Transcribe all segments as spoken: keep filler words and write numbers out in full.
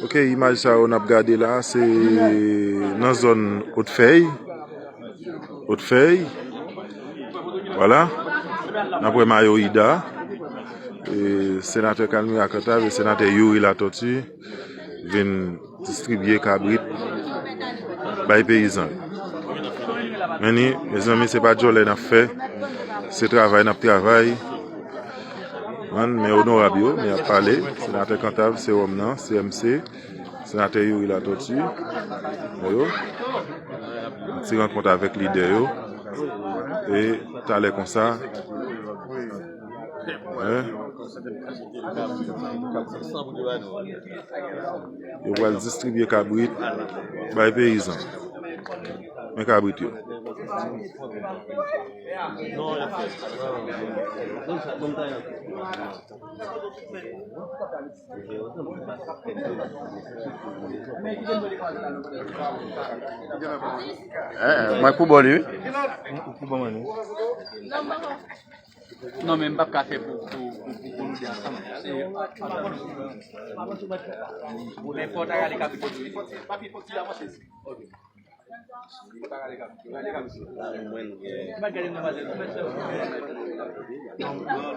Ok, imaj sa yo n ap gade la, se nan zòn Odfèy. Odfèy. Vwala. N ap wè Mayo Ida, e, senatè Calmira Cantave e senatè Youri Latortue vin distribye kabrit bay peyizan yo. Men ni, mezanmi, se pa djòlè n ap fè, se travay n ap travay. Men, men onorab yo, men y ap pale, senatè Cantave, sewòm nan, C M C, senatè Youri Latortue, yo, yon ti rankont avèk lidè yo, e talè konsa, Hein? Yo pral distribye kabrit bay peyizan. Men kabrit yo. Eh, eh, mwen pou bò li, wi. Non, men m p ap ka fè pou, pou, pou, pou, pou nou de ansanm. Men fò w ta rale kabrit yo tou.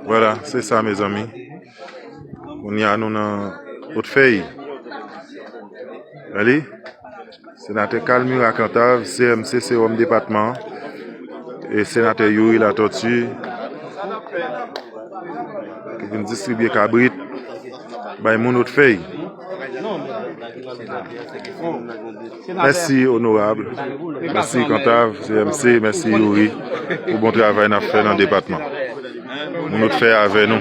Vwala, se sa, mezanmi. Kounye a, nou nan Odfèy. Gade, senatè Calmira Cantave, C M C, sewòm depatman an, e senatè Youri Latortue, ki vin distribye kabrit bay moun Odfèy. Mèsi, onorab. Mèsi, Cantave, C M C, mèsi, Youri, pou bon travay n ap fè nan depatman. Moun Odfèy avè nou.